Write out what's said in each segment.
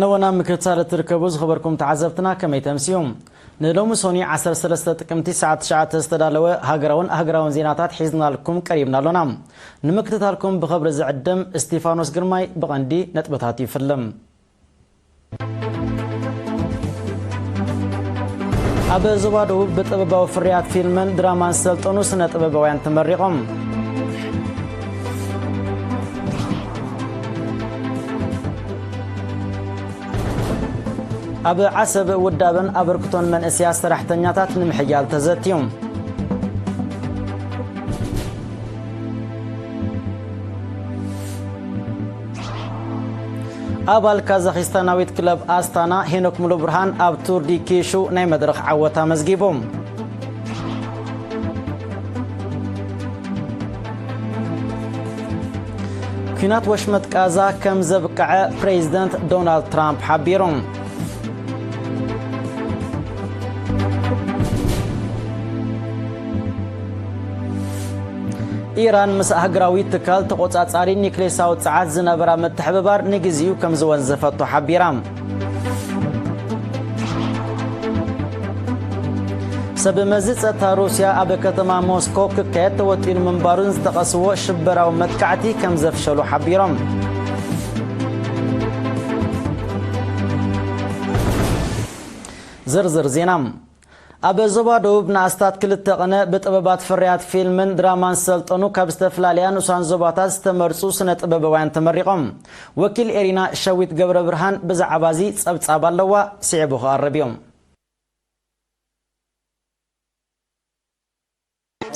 ነወና ምክትታል እትርከቡ ዝኸበርኩም ተዓዘብትና ከመይ ተምስዩ? ንሎሚ ሶኒ ዓሰርተ ሰለስተ ጥቅምቲ ሰዓት ትሽዓተ ዝተዳለወ ሃገራውን ኣህግራውን ዜናታት ሒዝናልኩም ቀሪብና ኣሎና። ንምክትታልኩም ብኸብሪ ዝዕድም እስቲፋኖስ ግርማይ። ብቐንዲ ነጥብታት ይፍልም። ኣብ ዞባ ደቡብ ብጥበባዊ ፍርያት ፊልምን ድራማን ዝሰልጠኑ ስነ ጥበባውያን ተመሪቖም። ኣብ ዓሰብ ውዳበን ኣበርክቶን መንእሰያት ሰራሕተኛታት ንምሕያል ተዘትዩ። ኣባል ካዛኺስታናዊት ክለብ ኣስታና ሄኖክ ሙሉብርሃን ኣብ ቱር ዲ ኪሹ ናይ መድረኽ ዓወት ኣመዝጊቡ። ኲናት ወሽመጥ ቃዛ ከም ዘብቅዐ ፕሬዚደንት ዶናልድ ትራምፕ ሓቢሩ። ኢራን ምስ ኣህግራዊ ትካል ተቖጻጻሪ ኒክሌሳዊ ጸዓት ዝነበራ ምትሕብባር ንግዚኡ ከም ዝወንዘፈቶ ሓቢራ። ሰብ መዚ ጸጥታ ሩስያ ኣብ ከተማ ሞስኮ ክካየድ ተወጢኑ ምንባሩን ዝጠቐስዎ ሽበራዊ መጥቃዕቲ ከም ዘፍሸሉ ሓቢሮም። ዝርዝር ዜና። ኣብ ዞባ ደቡብ ንኣስታት ክልተ ቕነ ብጥበባት ፍርያት ፊልምን ድራማን ዝሰልጠኑ ካብ ዝተፈላለያ ንኡሳን ዞባታት ዝተመርጹ ስነ ጥበባውያን ተመሪቖም። ወኪል ኤሪና ሸዊት ገብረ ብርሃን ብዛዕባ እዚ ጸብጻብ ኣለዋ፣ ስዒቡ ክቐርብ እዩ።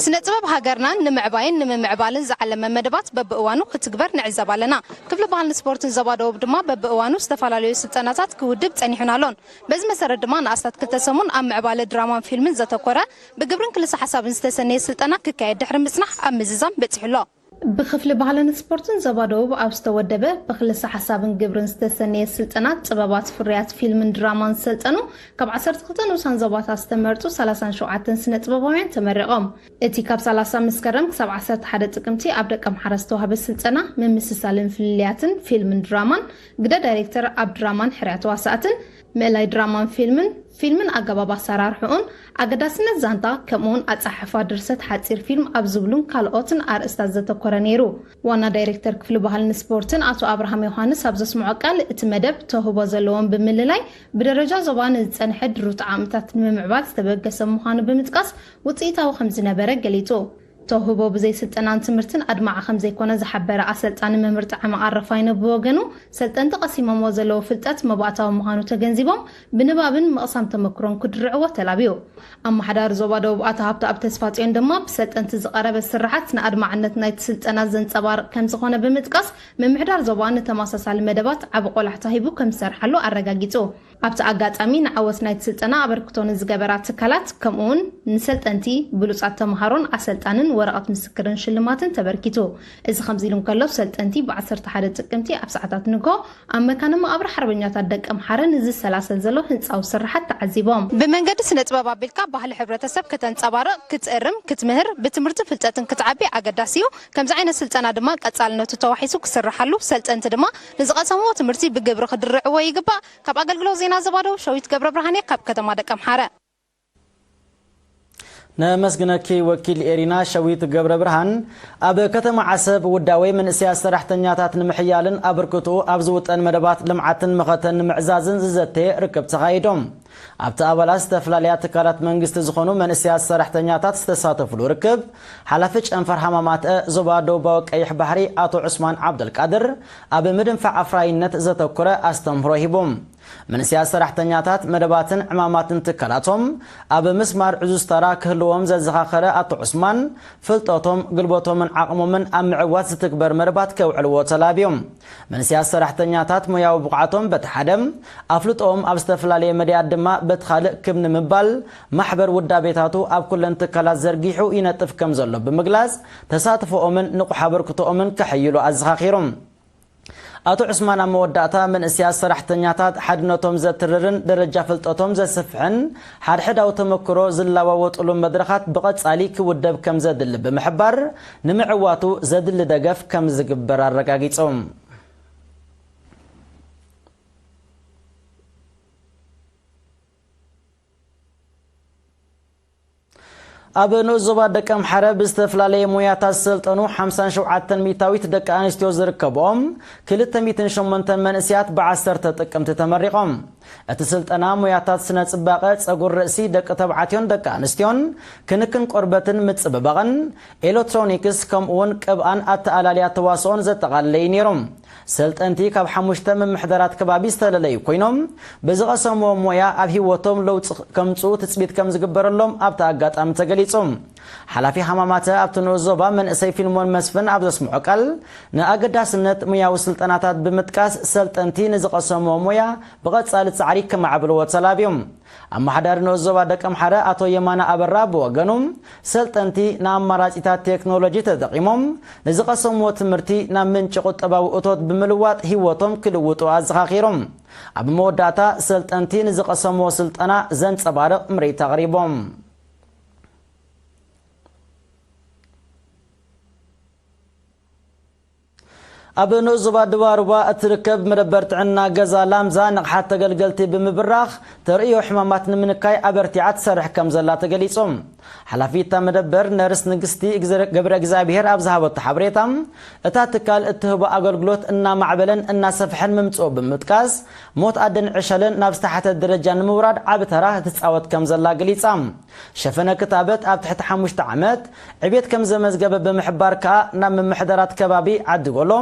ስነ ጥበብ ሃገርናን ንምዕባይን ንምምዕባልን ዝዓለመ መደባት በብእዋኑ ክትግበር ንዕዘብ ኣለና። ክፍሊ ባህልን ስፖርትን ዞባ ደቡብ ድማ በብእዋኑ ዝተፈላለዩ ስልጠናታት ክውድብ ጸኒሑን ኣሎን። በዚ መሰረት ድማ ንኣስታት ክልተ ሰሙን ኣብ ምዕባለ ድራማን ፊልምን ዘተኮረ ብግብርን ክልሰ ሓሳብን ዝተሰነየ ስልጠና ክካየድ ድሕሪ ምጽናሕ ኣብ ምዝዛም በጺሑ ኣሎ። ብክፍሊ ባህልን ስፖርትን ዞባ ደቡብ ኣብ ዝተወደበ ብክልሰ ሓሳብን ግብርን ዝተሰነየ ስልጠና ጥበባት ፍርያት ፊልምን ድራማን ዝሰልጠኑ ካብ ዓሰርተ ክልተ ንኡሳን ዞባታት ዝተመርጹ ሰላሳን ሸውዓተን ስነ ጥበባውያን ተመሪቖም። እቲ ካብ ሰላሳ መስከረም ክሳብ ዓሰርተ ሓደ ጥቅምቲ ኣብ ደቀምሓረ ዝተዋህበ ስልጠና ምምስሳልን ፍልልያትን ፊልምን ድራማን፣ ግደ ዳይሬክተር ኣብ ድራማን ሕርያ ተዋሳእትን፣ ምእላይ ድራማን ፊልምን፣ ፊልምን ኣገባብ ኣሰራርሕኡን፣ ኣገዳስነት ዛንታ፣ ከምኡውን ኣጻሕፋ ድርሰት ሓጺር ፊልም ኣብ ዝብሉን ካልኦትን ኣርእስታት ዘተኮረ ነይሩ። ዋና ዳይሬክተር ክፍሊ ባህልን ስፖርትን ኣቶ ኣብርሃም ዮሃንስ ኣብ ዘስምዖ ቃል፣ እቲ መደብ ተውህቦ ዘለዎም ብምልላይ ብደረጃ ዞባ ንዝጸንሐ ድሩት ዓቕምታት ንምምዕባል ዝተበገሰ ምዃኑ ብምጥቃስ፣ ውጽኢታዊ ከም ዝነበረ ገሊጹ። ተውህቦ ብዘይ ስልጠናን ትምህርትን ኣድማዒ ከም ዘይኮነ ዝሓበረ ኣሰልጣኒ መምህር ጣዕመ ኣረፋይነ ብወገኑ፣ ሰልጠንቲ ቀሲሞምዎ ዘለዉ ፍልጠት መባእታዊ ምዃኑ ተገንዚቦም፣ ብንባብን ምቕሳም ተመክሮን ክድርዕዎ ተላብዩ። ኣመሓዳሪ ዞባ ደቡብ ኣቶ ሃብተኣብ ተስፋጽዮን ድማ፣ ብሰልጠንቲ ዝቐረበ ስርሓት ንኣድማዕነት ናይቲ ስልጠና ዘንጸባርቕ ከም ዝኾነ ብምጥቃስ፣ ምምሕዳር ዞባ ንተመሳሳሊ መደባት ዓቢ ቆላሕታ ሂቡ ከም ዝሰርሓሉ ኣረጋጊጹ። ኣብቲ ኣጋጣሚ፣ ንዓወት ናይቲ ስልጠና ኣበርክቶ ንዝገበራ ትካላት፣ ከምኡውን ንሰልጠንቲ፣ ብሉጻት ተምሃሮን ኣሰልጣንን ወረቐት ምስክርን ሽልማትን ተበርኪቱ። እዚ ከምዚ ኢሉ እንከሎ፣ ሰልጠንቲ ብ ዓሰርተ ሓደ ጥቅምቲ ኣብ ሰዓታት ንግሆ ኣብ መካነ መቓብር ሓርበኛታት ደቀምሓረ ንዝሰላሰል ዘሎ ህንጻዊ ስርሓት ተዓዚቦም። ብመንገዲ ስነ ጥበብ ኣቢልካ ባህሊ ሕብረተሰብ ከተንጸባርቕ፣ ክትእርም፣ ክትምህር፣ ብትምህርትን ፍልጠትን ክትዓቢ ኣገዳሲ እዩ። ከምዚ ዓይነት ስልጠና ድማ ቀጻልነቱ ተዋሒሱ ክስርሓሉ፣ ሰልጠንቲ ድማ ንዝቐሰምዎ ትምህርቲ ብግብሪ ክድርዕዎ ይግባእ። ካብ ኣገልግሎት ዜና ዞባ ደቡብ ሸዊት ገብረ ብርሃን እየ ካብ ከተማ ደቀምሓረ። ነመስግነኪ ወኪል ኤሪና ሸዊት ገብረ ብርሃን። ኣብ ከተማ ዓሰብ ውዳቤ መንእሰያት ሰራሕተኛታት ንምሕያልን ኣበርክትኡ ኣብ ዝውጠን መደባት ልምዓትን መኸተን ንምዕዛዝን ዝዘተየ ርክብ ተኻይዶም። ኣብቲ ኣባላት ዝተፈላለያ ትካላት መንግስቲ ዝኾኑ መንእሰያት ሰራሕተኛታት ዝተሳተፉሉ ርክብ፣ ሓላፊ ጨንፈር ሃማማት ዞባ ደቡባዊ ቀይሕ ባሕሪ ኣቶ ዑስማን ዓብደልቃድር ኣብ ምድንፋዕ ኣፍራይነት ዘተኮረ ኣስተምህሮ ሂቡ። መንእሰያት ሰራሕተኛታት መደባትን ዕማማትን ትካላቶም ኣብ ምስማር ዕዙዝ ተራ ክህልዎም ዘዘኻኸረ ኣቶ ዑስማን፣ ፍልጠቶም፣ ግልበቶምን ዓቕሞምን ኣብ ምዕዋት ዝትግበር መደባት ከውዕልዎ ተላብዮም። መንእሰያት ሰራሕተኛታት ሞያዊ ብቕዓቶም በቲ ሓደ፣ ኣፍልጦኦም ኣብ ዝተፈላለየ መድያት ድማ በቲ ካልእ ክብ ንምባል፣ ማሕበር ውዳቤታቱ ኣብ ኩለን ትካላት ዘርጊሑ ይነጥፍ ከም ዘሎ ብምግላጽ፣ ተሳትፎኦምን ንቑሕ ኣበርክቶኦምን ከሐይሉ ኣዘኻኺሩ። ኣቶ ዑስማን ኣብ መወዳእታ፣ መንእሰያት ሰራሕተኛታት ሓድነቶም ዘትርርን ደረጃ ፍልጠቶም ዘስፍሕን ሓድሕዳዊ ተመክሮ ዝለዋወጥሉ መድረኻት ብቐጻሊ ክውደብ ከም ዘድሊ ብምሕባር፣ ንምዕዋቱ ዘድሊ ደገፍ ከም ዝግበር ኣረጋጊጹ። ኣብ ንኡስ ዞባ ደቀምሓረ ብዝተፈላለየ ሞያታት ዝሰልጠኑ ሓምሳን ሸውዓተን ሚእታዊት ደቂ ኣንስትዮ ዝርከብኦም ክልተ ሚእትን ሸሞንተን መንእሰያት ብዓሰርተ ጥቅምቲ ተመሪቖም። እቲ ስልጠና ሞያታት ስነ ጽባቐ፣ ጸጉር ርእሲ ደቂ ተባዕትዮን ደቂ ኣንስትዮን፣ ክንክን ቆርበትን ምጽብባቕን፣ ኤሌክትሮኒክስ፣ ከምኡውን ቅብኣን ኣተኣላልያ ተዋስኦን ዘጠቓለለ እዩ ነይሩ። ሰልጠንቲ ካብ ሓሙሽተ ምምሕዳራት ከባቢ ዝተለለዩ ኮይኖም፣ ብዝቐሰምዎ ሞያ ኣብ ህይወቶም ለውጢ ከምጽኡ ትጽቢት ከም ዝግበረሎም ኣብቲ ኣጋጣሚ ተገሊጹ። ሓላፊ ሃማማተ ኣብቲ ንኡስ ዞባ መንእሰይ ፊልሞን መስፍን ኣብ ዘስምዖ ቃል፣ ንኣገዳስነት ሞያዊ ስልጠናታት ብምጥቃስ፣ ሰልጠንቲ ንዝቐሰምዎ ሞያ ብቐጻሊ ጻዕሪ ከማዕብልዎ ተላብዮም። ኣመሓዳሪ ንኡስ ዞባ ደቀምሓረ ኣቶ የማነ ኣበራ ብወገኑ፣ ሰልጠንቲ ንኣማራጺታት ቴክኖሎጂ ተጠቒሞም ንዝቐሰምዎ ትምህርቲ ናብ ምንጪ ቁጠባዊ እቶት ብምልዋጥ ህይወቶም ክልውጡ ኣዘኻኺሮም። ኣብ መወዳእታ ሰልጠንቲ ንዝቐሰምዎ ስልጠና ዘንጸባርቕ ምርኢት ኣቕሪቦም። ኣብ ንኡስ ዞባ ድባሩባ እትርከብ መደበር ጥዕና ገዛ ላምዛ ንቕሓት ተገልገልቲ ብምብራኽ ተርእዮ ሕማማት ንምንካይ ኣበርቲዓ ትሰርሕ ከም ዘላ ተገሊጹ። ሓላፊት እታ መደበር ነርስ ንግስቲ እግዝረ-፣ ገብረ እግዚኣብሔር ኣብ ዝሃበቶ ሓበሬታ፣ እታ ትካል እትህቦ ኣገልግሎት እናማዕበለን እናሰፍሐን ምምጽኡ ብምጥቃስ፣ ሞት ኣደን ዕሸልን ናብ ዝተሓተ ደረጃ ንምውራድ ዓቢ ተራ ትጻወት ከም ዘላ ገሊጻ። ሸፈነ ክታበት ኣብ ትሕቲ ሓሙሽተ ዓመት ዕቤት ከም ዘመዝገበ ብምሕባር ከኣ፣ ናብ ምምሕዳራት ከባቢ ዓዲ ጎሎ፣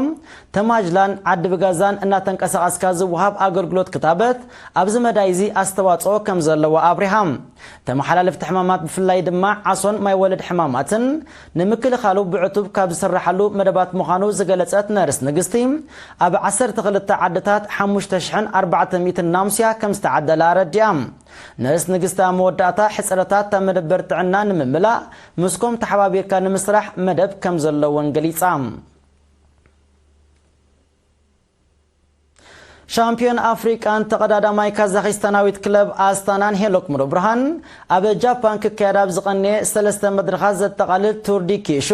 ተማጅላን ዓዲ ብጋዛን እናተንቀሳቐስካ ዝወሃብ ኣገልግሎት ክታበት ኣብዚ መዳይ እዚ ኣስተዋጽኦ ከም ዘለዎ ኣብሪሃ። ተመሓላለፍቲ ሕማማት ብፍላይ ድማ ዓሶን ማይ ወለድ ሕማማትን ንምክልኻሉ ብዕቱብ ካብ ዝስራሓሉ መደባት ምዃኑ ዝገለጸት ነርስ ንግስቲ፣ ኣብ ዓሰርተ ክልተ ዓድታት ሓሙሽተ ሽሕን ኣርባዕተ ሚእትን ናሙስያ ከም ዝተዓደለ ኣረዲኣ። ነርስ ንግስቲ ኣብ መወዳእታ፣ ሕጽረታት እታ መደበር ጥዕና ንምምላእ ምስኮም ተሓባቢርካ ንምስራሕ መደብ ከም ዘለዎን ገሊጻ። ሻምፒዮን ኣፍሪቃን ተቐዳዳማይ ካዛኺስታናዊት ክለብ ኣስታናን ሄኖክ ሙሉብርሃን ኣብ ጃፓን ክካየድ ኣብ ዝቐነየ ሰለስተ መድረኻት ዘጠቓልል ቱር ዲ ኪሹ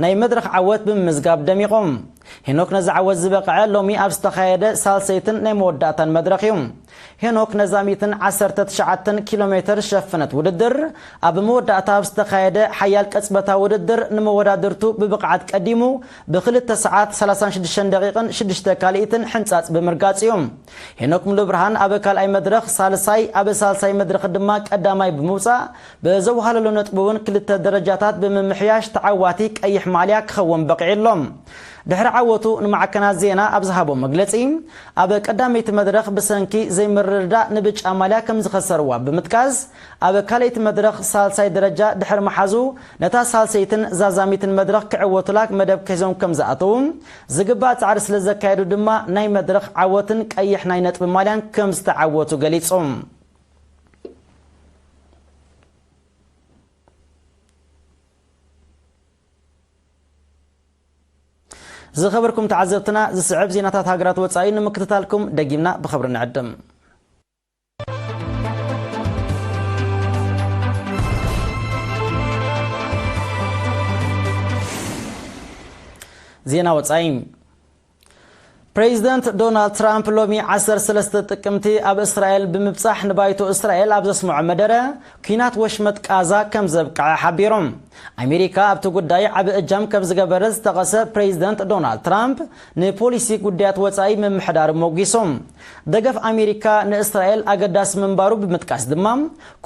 ናይ መድረኽ ዓወት ብምምዝጋብ ደሚቑ። ሄኖክ ነዚ ዓወት ዝበቕዐ ሎሚ ኣብ ዝተኻየደ ሳልሰይትን ናይ መወዳእታን መድረኽ እዩ። ሄኖክ ነዛ ሚእትን ዓሰርተ ትሽዓተን ኪሎ ሜተር ዝሸፈነት ውድድር ኣብ መወዳእታ ኣብ ዝተኻየደ ሓያል ቅጽበታዊ ውድድር ንመወዳድርቱ ብብቕዓት ቀዲሙ ብክልተ ሰዓት ሰላሳን ሽዱሽተን ደቂቕን ሽዱሽተ ካልኢትን ሕንጻጽ ብምርጋጽ እዩ። ሄኖክ ሙሉብርሃን ኣብ ካልኣይ መድረኽ ሳልሳይ፣ ኣብ ሳልሳይ መድረኽ ድማ ቀዳማይ ብምውጻእ ብዘወሃለሉ ነጥቢ እውን ክልተ ደረጃታት ብምምሕያሽ ተዓዋቲ ቀይሕ ማልያ ክኸውን በቒዑ ኣሎ። ድሕሪ ዓወቱ ንማዕከናት ዜና ኣብ ዝሃቦ መግለጺ፣ ኣብ ቀዳመይቲ መድረኽ ብሰንኪ ዘይምርድዳእ ንብጫ ማልያ ከም ዝኸሰርዋ ብምጥቃስ፣ ኣብ ካልኣይቲ መድረኽ ሳልሳይ ደረጃ ድሕሪ ምሓዙ፣ ነታ ሳልሰይትን ዛዛሚትን መድረኽ ክዕወቱላ መደብ ሒዞም ከም ዝኣተዉ፣ ዝግባእ ጻዕሪ ስለ ዘካየዱ ድማ ናይ መድረኽ ዓወትን ቀይሕ ናይ ነጥቢ ማልያን ከም ዝተዓወቱ ገሊጹ። ዝኸበርኩም ተዓዘብትና፣ ዝስዕብ ዜናታት ሃገራት ወጻኢ ንምክትታልኩም ደጊምና ብኽብሪ ንዕድም። ዜና ወጻኢ። ፕሬዚደንት ዶናልድ ትራምፕ ሎሚ ዓሰርተ ሰለስተ ጥቅምቲ ኣብ እስራኤል ብምብጻሕ ንባይቶ እስራኤል ኣብ ዘስምዖ መደረ፣ ኲናት ወሽመጥ ቃዛ ከም ዘብቅዐ ሓቢሩ። ኣሜሪካ ኣብቲ ጉዳይ ዓቢ እጃም ከም ዝገበረ ዝጠቐሰ ፕሬዚደንት ዶናልድ ትራምፕ ንፖሊሲ ጉዳያት ወጻኢ ምምሕዳሩ ሞጒሱ። ደገፍ ኣሜሪካ ንእስራኤል ኣገዳሲ ምንባሩ ብምጥቃስ ድማ፣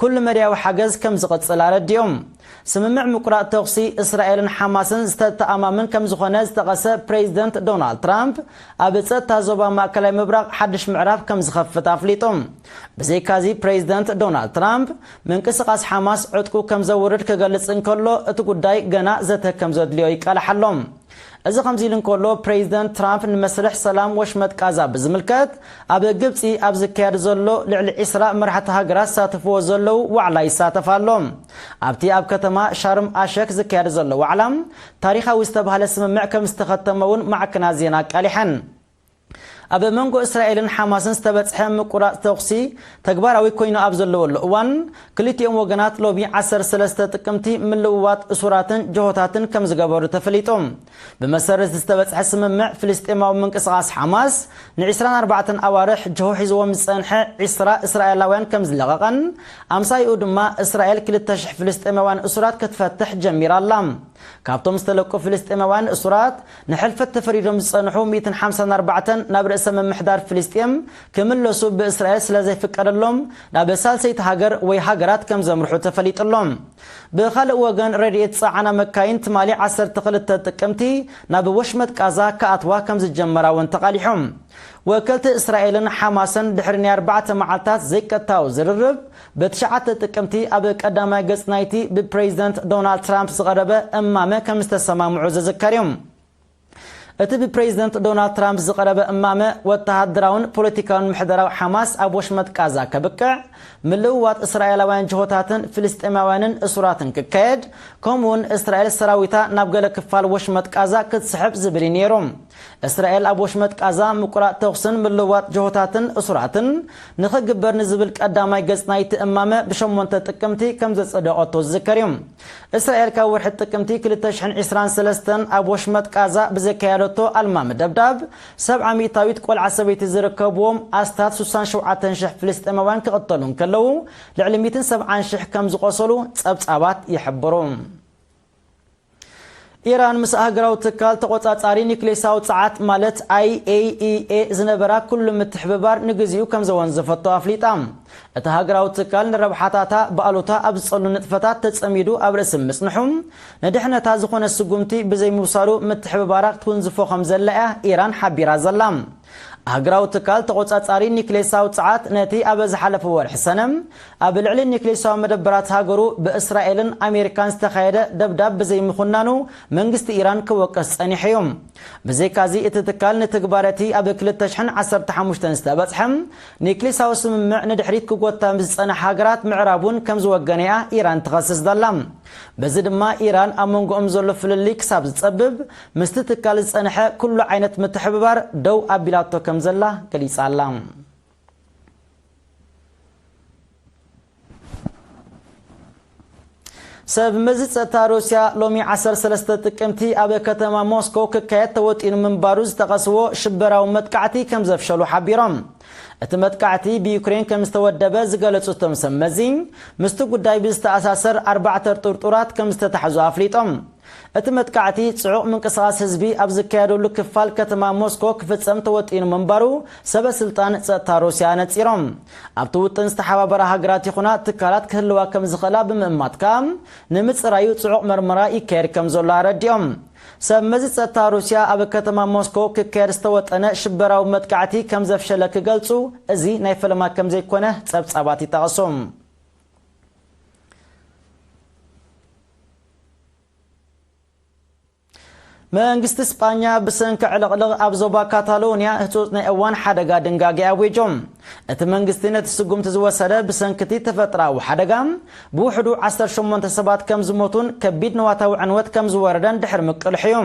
ኩሉ መዳያዊ ሓገዝ ከም ዝቕጽል ኣረዲኡ። ስምምዕ ምቁራጽ ተኹሲ እስራኤልን ሓማስን ዝተተኣማምን ከም ዝኾነ ዝጠቐሰ ፕሬዚደንት ዶናልድ ትራምፕ፣ ኣብ ጸጥታ ዞባ ማእከላይ ምብራቕ ሓድሽ ምዕራፍ ከም ዝኸፍት ኣፍሊጡ። ብዘይካዚ፣ ፕሬዚደንት ዶናልድ ትራምፕ ምንቅስቓስ ሓማስ ዕጥቁ ከም ዘውርድ ክገልጽ እንከሎ፣ እቲ ጉዳይ ገና ዘተ ከም ዘድልዮ ይቃላሕ ኣሎ። እዚ ከምዚ ኢሉ እንከሎ፣ ፕሬዚደንት ትራምፕ ንመስርሕ ሰላም ወሽመጥ ቃዛ ብዝምልከት ኣብ ግብጺ ኣብ ዝካየድ ዘሎ ልዕሊ ዒስራ መራሕቲ ሃገራት ዝሳተፍዎ ዘለዉ ዋዕላ ይሳተፍ ኣሎ። ኣብቲ ኣብ ከተማ ሻርም ኣሸክ ዝካየድ ዘሎ ዋዕላ፣ ታሪኻዊ ዝተባህለ ስምምዕ ከም ዝተኸተመ እውን ማዕከናት ዜና ኣቃሊሐን። ኣብ መንጎ እስራኤልን ሓማስን ዝተበጽሐ ምቁራጽ ተኹሲ ተግባራዊ ኮይኑ ኣብ ዘለወሉ እዋን፣ ክልቲኦም ወገናት ሎሚ ዓሰርተ ሰለስተ ጥቅምቲ ምልውዋጥ እሱራትን ጅሆታትን ከም ዝገበሩ ተፈሊጡ። ብመሰረት ዝተበጽሐ ስምምዕ፣ ፍልስጤማዊ ምንቅስቓስ ሓማስ ንዒስራን ኣርባዕተን ኣዋርሕ ጅሆ ሒዝዎም ዝጸንሐ ዒስራ እስራኤላውያን ከም ዝለቐቐን፣ ኣምሳይኡ ድማ እስራኤል ክልተ ሽሕ ፍልስጤማውያን እሱራት ክትፈትሕ ጀሚራ ኣላ። ካብቶም ዝተለቁ ፍልስጤማውያን እሱራት፣ ንሕልፈት ተፈሪዶም ዝጸንሑ ሚእትን ሓምሳን ኣርባዕተን ናብ ርእሰ ምምሕዳር ፍልስጤም ክምለሱ ብእስራኤል ስለ ዘይፍቀደሎም፣ ናብ ሳልሰይቲ ሃገር ወይ ሃገራት ከም ዘምርሑ ተፈሊጡሎም። ብኻልእ ወገን፣ ረድኤት ጸዓና መካይን ትማሊ ዓሰርተ ክልተ ጥቅምቲ ናብ ወሽመጥ ቃዛ ክኣትዋ ከም ዝጀመራ እውን ተቓሊሖም። ወከልቲ እስራኤልን ሓማስን ድሕሪ ናይ ኣርባዕተ መዓልታት ዘይቀጥታዊ ዝርርብ፣ ብትሽዓተ ጥቅምቲ ኣብ ቀዳማይ ገጽ ናይቲ ብፕሬዚደንት ዶናልድ ትራምፕ ዝቐረበ እማመ ከም ዝተሰማምዑ ዝዝከር እዩ። እቲ ብፕሬዚደንት ዶናልድ ትራምፕ ዝቐረበ እማመ፣ ወተሃደራውን ፖለቲካውን ምሕደራዊ ሓማስ ኣብ ወሽመጥ ቃዛ ከብቅዕ፣ ምልውዋጥ እስራኤላውያን ጅሆታትን ፍልስጤማውያንን እሱራትን ክካየድ፣ ከምኡውን እስራኤል ሰራዊታ ናብ ገለ ክፋል ወሽመጥ ቃዛ ክትስሕብ ዝብል እዩ ነይሩ። እስራኤል ኣብ ወሽመጥ ቃዛ ምቁራጽ ተኹስን ምልውዋጥ ጅሆታትን እሱራትን ንኽግበር ንዝብል ቀዳማይ ገጽ ናይቲ እማመ ብሸሞንተ ጥቅምቲ ከም ዘጸደቐቶ ዝዝከር እዩ። እስራኤል ካብ ወርሒ ጥቅምቲ ክልተ ሽሕን ዕስራን ሰለስተን ኣብ ወሽመጥ ቃዛ ብዘካየደቶ ኣልማሚ ደብዳብ፣ ሰብዓ ሚእታዊት ቆልዓ ሰበይቲ ዝርከብዎም ኣስታት ስሳን ሸውዓተን ሽሕ ፍልስጤማውያን ክቕተሉ እንከለዉ፣ ልዕሊ ሚእትን ሰብዓን ሽሕ ከም ዝቖሰሉ ጸብጻባት ይሕብሩ። ኢራን ምስ ኣህጉራዊ ትካል ተቖጻጻሪ ኒክሌሳዊ ጸዓት ማለት ኣይ ኤ ኢ ኤ ዝነበራ ኩሉ ምትሕብባር ንግዚኡ ከም ዘወንዘፈቶ ኣፍሊጣ። እቲ ሃገራዊ ትካል ንረብሓታታ ብኣሉታ ኣብ ዝጸሉ ንጥፈታት ተጸሚዱ ኣብ ርእሲ ምጽንሑ፣ ንድሕነታ ዝኾነ ስጉምቲ ብዘይምውሳዱ ምትሕብባራ ክትውንዝፎ ከም ዘላ እያ ኢራን ሓቢራ ዘላ። ኣህጉራዊ ትካል ተቖጻጻሪ ኒክሌሳዊ ጸዓት ነቲ ኣብ ዝሓለፈ ወርሒ ሰነ ኣብ ልዕሊ ኒክሌሳዊ መደበራት ሃገሩ ብእስራኤልን ኣሜሪካን ዝተኻየደ ደብዳብ ብዘይምኹናኑ መንግስቲ ኢራን ክወቀስ ጸኒሑ እዩ። ብዘይካዚ፣ እቲ ትካል ንትግባረ እቲ ኣብ ክልተ ሽሕን ዓሰርተ ሓሙሽተን ዝተበጽሐ ኒክሌሳዊ ስምምዕ ንድሕሪት ክጎታ ምስ ዝጸንሐ ሃገራት ምዕራብ እውን ከም ዝወገነ እያ ኢራን ትኸስስ ዘላ። በዚ ድማ ኢራን ኣብ መንጎኦም ዘሎ ፍልልይ ክሳብ ዝጸብብ፣ ምስቲ ትካል ዝጸንሐ ኩሉ ዓይነት ምትሕብባር ደው ኣቢላቶ ከም ዘላ ገሊጻ ኣላ። ሰብ መዚ ጸጥታ ሩስያ ሎሚ ዓሰርተ ሰለስተ ጥቅምቲ ኣብ ከተማ ሞስኮ ክካየድ ተወጢኑ ምንባሩ ዝጠቐስዎ ሽበራዊ መጥቃዕቲ ከም ዘፍሸሉ ሓቢሮም። እቲ መጥቃዕቲ ብዩክሬን ከም ዝተወደበ ዝገለጹ እቶም ሰብ መዚ፣ ምስቲ ጉዳይ ብዝተኣሳሰር ኣርባዕተ ጥርጡራት ከም ዝተታሕዙ ኣፍሊጦም። እቲ መጥቃዕቲ ጽዑቕ ምንቅስቓስ ህዝቢ ኣብ ዝካየደሉ ክፋል ከተማ ሞስኮ ክፍጸም ተወጢኑ ምንባሩ ሰበ ስልጣን ጸጥታ ሩስያ ነጺሮም። ኣብቲ ውጥን ዝተሓባበራ ሃገራት ይኹና ትካላት ክህልዋ ከም ዝኽእላ ብምእማት ከኣ፣ ንምጽራዩ ጽዑቕ መርመራ ይካየድ ከም ዘሎ ኣረዲኦም። ሰብ መዚ ጸጥታ ሩስያ ኣብ ከተማ ሞስኮ ክካየድ ዝተወጠነ ሽበራዊ መጥቃዕቲ ከም ዘፍሸለ ክገልጹ፣ እዚ ናይ ፈለማ ከም ዘይኮነ ጸብጻባት ይጠቕሱ። መንግስቲ ስጳኛ ብሰንኪ ዕልቕልቕ ኣብ ዞባ ካታሎንያ ህጹጽ ናይ እዋን ሓደጋ ድንጋጌ ኣዊጁ። እቲ መንግስቲ ነቲ ስጉምቲ ዝወሰደ ብሰንኪ እቲ ተፈጥሮኣዊ ሓደጋ ብውሕዱ ዓሰርተ ሸሞንተ ሰባት ከም ዝሞቱን ከቢድ ንዋታዊ ዕንወት ከም ዝወረደን ድሕሪ ምቅልሑ እዩ።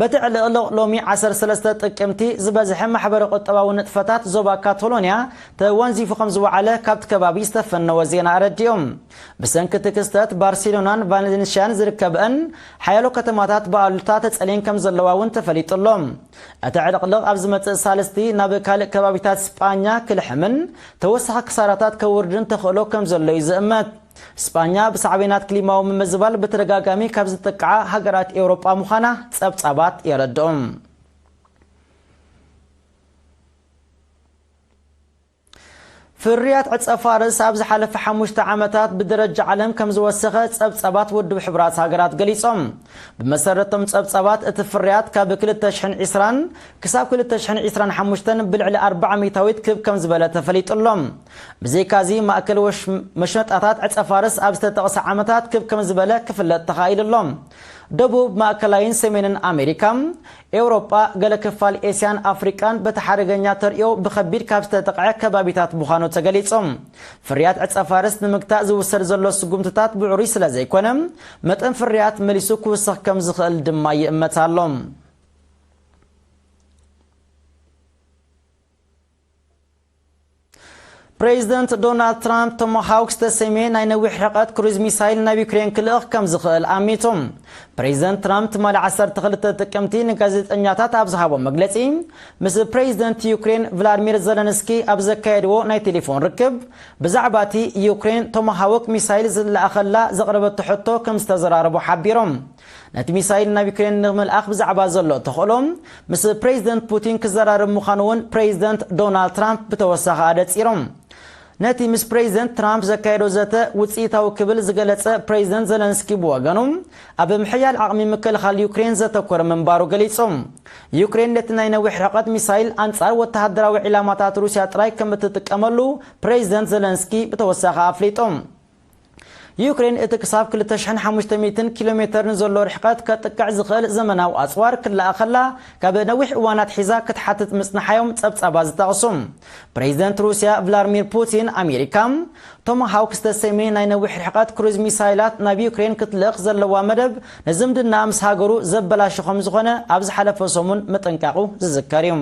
በቲ ዕልቕልቕ ሎሚ ዓሰርተ ሰለስተ ጥቅምቲ ዝበዝሐ ማሕበረ ቁጠባዊ ንጥፈታት ዞባ ካታሎንያ ተወንዚፉ ከም ዝወዓለ ካብቲ ከባቢ ዝተፈነወ ዜና ኣረዲኡ። ብሰንኪ እቲ ክስተት፣ ባርሴሎናን ቫሌንሽያን ዝርከበአን ሓያሎ ከተማታት ብኣሉታ ተጸልየን ከም ዘለዋ እውን ተፈሊጡ ኣሎ። እቲ ዕልቕልቕ ኣብ ዝመጽእ ሳልስቲ ናብ ካልእ ከባቢታት ስጳኛ ክልሕምን ተወሳኺ ክሳራታት ከውርድን ተኽእሎ ከም ዘሎ እዩ ዝእመት። ስጳኛ ብሳዕቤናት ክሊማዊ ምምዝባል ብተደጋጋሚ ካብ ዝጥቅዓ ሃገራት ኤውሮጳ ምዃና ጸብጻባት የረድኡ። ፍርያት ዕጸ ፋርስ ኣብ ዝሓለፈ ሓሙሽተ ዓመታት ብደረጃ ዓለም ከም ዝወሰኸ ጸብጻባት ውድብ ሕቡራት ሃገራት ገሊጾም። ብመሰረቶም ጸብጻባት፣ እቲ ፍርያት ካብ ክልተ ሽሕን ዕስራን ክሳብ ክልተ ሽሕን ዕስራን ሓሙሽተን ብልዕሊ ኣርባዓ ሚእታዊት ክብ ከም ዝበለ ተፈሊጡ ኣሎ። ብዘይካዚ፣ ማእከል ወሽ-፣ መሸጣታት ዕጸ ፋርስ ኣብ ዝተጠቕሰ ዓመታት ክብ ከም ዝበለ ክፍለጥ ተኻኢሉ ኣሎ። ደቡብ፣ ማእከላይን ሰሜንን ኣሜሪካ፣ ኤውሮጳ፣ ገለ ክፋል ኤስያን ኣፍሪቃን በቲ ሓደገኛ ተርእዮ ብኸቢድ ካብ ዝተጠቕዐ ከባቢታት ምዃኑ ተገሊጹ። ፍርያት ዕጸ ፋርስ ንምግታእ ዝውሰድ ዘሎ ስጉምትታት ብዕሩይ ስለ ዘይኮነ፣ መጠን ፍርያት መሊሱ ክውስኽ ከም ዝኽእል ድማ ይእመት ኣሎ። ፕሬዚደንት ዶናልድ ትራምፕ ቶማሃውክ ዝተሰምየ ናይ ነዊሕ ርሕቀት ክሩዝ ሚሳይል ናብ ዩክሬን ክልእኽ ከም ዝኽእል ኣሚቱ። ፕሬዚደንት ትራምፕ ትማሊ ዓሰርተ ክልተ ጥቅምቲ ንጋዜጠኛታት ኣብ ዝሃቦ መግለጺ፣ ምስ ፕሬዚደንት ዩክሬን ቭላድሚር ዘለንስኪ ኣብ ዘካየድዎ ናይ ቴሌፎን ርክብ፣ ብዛዕባ እቲ ዩክሬን ቶማሃውክ ሚሳይል ዝለኣኸላ ዘቕረበቶ ሕቶ ከም ዝተዘራረቡ ሓቢሮም። ነቲ ሚሳይል ናብ ዩክሬን ንምልኣኽ ብዛዕባ ዘሎ ተኽእሎ ምስ ፕሬዚደንት ፑቲን ክዘራረብ ምዃኑ እውን ፕሬዚደንት ዶናልድ ትራምፕ ብተወሳኺ ኣደጺሮም። ነቲ ምስ ፕሬዚደንት ትራምፕ ዘካየዶ ዘተ ውጽኢታዊ ክብል ዝገለጸ ፕሬዚደንት ዘለንስኪ ብወገኑ፣ ኣብ ምሕያል ዓቕሚ ምክልኻል ዩክሬን ዘተኮረ ምንባሩ ገሊጹ። ዩክሬን ነቲ ናይ ነዊሕ ርሕቀት ሚሳይል ኣንጻር ወተሃደራዊ ዒላማታት ሩስያ ጥራይ ከም እትጥቀመሉ ፕሬዚደንት ዘለንስኪ ብተወሳኺ ኣፍሊጡ። ዩክሬን እቲ ክሳብ ክልተ ሽሕን ሓሙሽተ ሚእትን ኪሎ ሜተር ንዘሎ ርሕቀት ከጥቅዕ ዝኽእል ዘመናዊ ኣጽዋር ክለኣኸላ ካብ ነዊሕ እዋናት ሒዛ ክትሓትት ምጽንሓዮም ጸብጻባት ዝጠቕሱ። ፕሬዚደንት ሩስያ ቭላድሚር ፑቲን፣ ኣሜሪካ ቶማሃውክ ዝተሰምየ ናይ ነዊሕ ርሕቀት ክሩዝ ሚሳይላት ናብ ዩክሬን ክትልእኽ ዘለዋ መደብ ንዝምድና ምስ ሃገሩ ዘበላሹ ከም ዝኾነ ኣብ ዝሓለፈ ሰሙን ምጥንቃቑ ዝዝከር እዩ።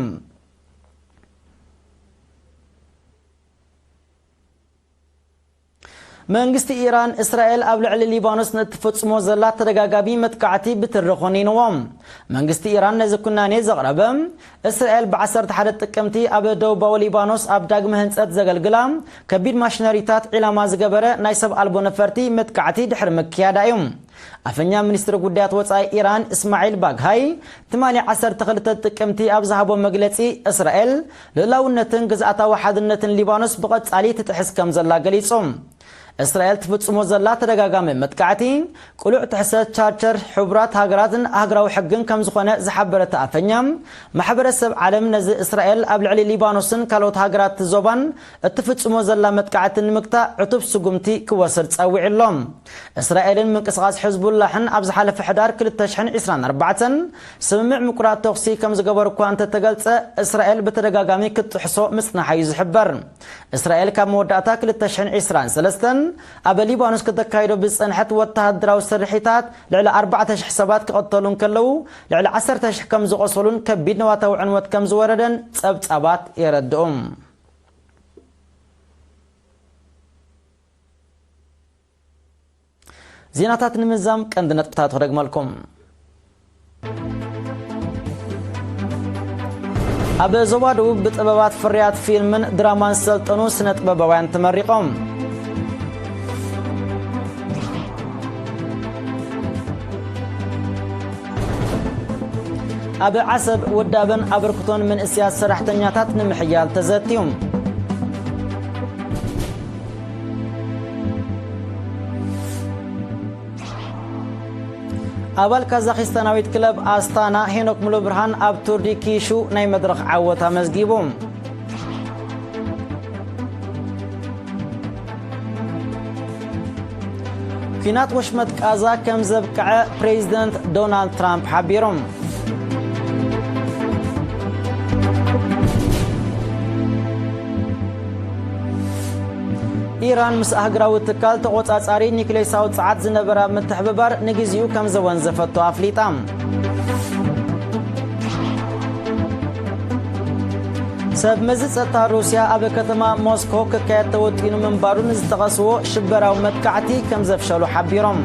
መንግስቲ ኢራን፣ እስራኤል ኣብ ልዕሊ ሊባኖስ ንእትፍጽሞ ዘላ ተደጋጋሚ መጥቃዕቲ ብትሪ ኮኒንዎ። መንግስቲ ኢራን ነዚ ኩናኔ ዘቕረበ፣ እስራኤል ብ ዓሰርተ ሓደ ጥቅምቲ ኣብ ደቡባዊ ሊባኖስ ኣብ ዳግመ ህንጸት ዘገልግላ ከቢድ ማሽነሪታት ዒላማ ዝገበረ ናይ ሰብ ኣልቦ ነፈርቲ መጥቃዕቲ ድሕሪ ምክያዳ እዩ። ኣፈኛ ሚኒስትሪ ጉዳያት ወጻኢ ኢራን እስማዒል ባግሃይ ትማሊ ዓሰርተ ክልተ ጥቅምቲ ኣብ ዝሃቦ መግለጺ፣ እስራኤል ልኡላውነትን ግዝኣታዊ ሓድነትን ሊባኖስ ብቐጻሊ ትጥሕስ ከም ዘላ ገሊጹ። እስራኤል ትፍጽሞ ዘላ ተደጋጋሚ መጥቃዕቲ፣ ቅሉዕ ጥሕሰት ቻርተር ሕቡራት ሃገራትን ሃገራዊ ሕግን ከም ዝኾነ ዝሓበረ እቲ ኣፈኛ፣ ማሕበረሰብ ዓለም ነዚ እስራኤል ኣብ ልዕሊ ሊባኖስን ካልኦት ሃገራት ዞባን እትፍጽሞ ዘላ መጥቃዕቲ ንምግታእ ዕቱብ ስጉምቲ ክወስድ ጸዊዑ ኣሎ። እስራኤልን ምንቅስቓስ ሕዝቡላሕን ኣብ ዝሓለፈ ሕዳር ክልተ ሽሕን ዕስራን ኣርባዕተን ስምምዕ ምቁራጽ ተኹሲ ከም ዝገበሩ እኳ እንተተገልጸ፣ እስራኤል ብተደጋጋሚ ክትጥሕሶ ምጽናሓ እዩ ዝሕበር። እስራኤል ካብ መወዳእታ ክልተ ሽሕን ዕስራን ሰለስተን ኣብ ሊባኖስ ከተካይዶ ብዝጸንሐት ወተሃደራዊ ስርሒታት ልዕሊ ኣርባዕተ ሽሕ ሰባት ክቐተሉ እንከለዉ፣ ልዕሊ ዓሰርተ ሽሕ ከም ዝቖሰሉን ከቢድ ንዋታዊ ዕንወት ከም ዝወረደን ጸብጻባት የረድኡ። ዜናታት ንምዛም ቀንዲ ነጥብታት ክደግመልኩም። ኣብ ዞባ ደቡብ ብጥበባት ፍርያት ፊልምን ድራማን ዝሰልጠኑ ስነ ጥበባውያን ተመሪቖም። ኣብ ዓሰብ ውዳበን ኣበርክቶን መንእሰያት ሰራሕተኛታት ንምሕያል ተዘትዩ። ኣባል ካዛኺስታናዊት ክለብ ኣስታና ሄኖክ ሙሉብርሃን ኣብ ቱር ዲ ኪሹ ናይ መድረኽ ዓወት ኣመዝጊቡ። ኲናት ወሽመጥ ቃዛ ከም ዘብቅዐ ፕሬዚደንት ዶናልድ ትራምፕ ሓቢሮም። ኢራን ምስ ኣህግራዊ ትካል ተቖጻጻሪ ኒክሌሳዊ ጸዓት ዝነበራ ምትሕብባር ንግዚኡ ከም ዘወንዘፈቶ ኣፍሊጣ። ሰብ መዚ ጸጥታ ሩስያ ኣብ ከተማ ሞስኮ ክካየድ ተወጢኑ ምንባሩ ንዝጠቐስዎ ሽበራዊ መጥቃዕቲ ከም ዘፍሸሉ ሓቢሮም።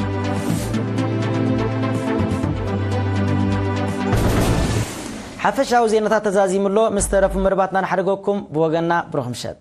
ሓፈሻዊ ዜናታት ተዛዚሙ ኣሎ። ምስ ተረፉ መደባትና ንሓድገኩም። ብወገንና ብሩኽ ምሸት።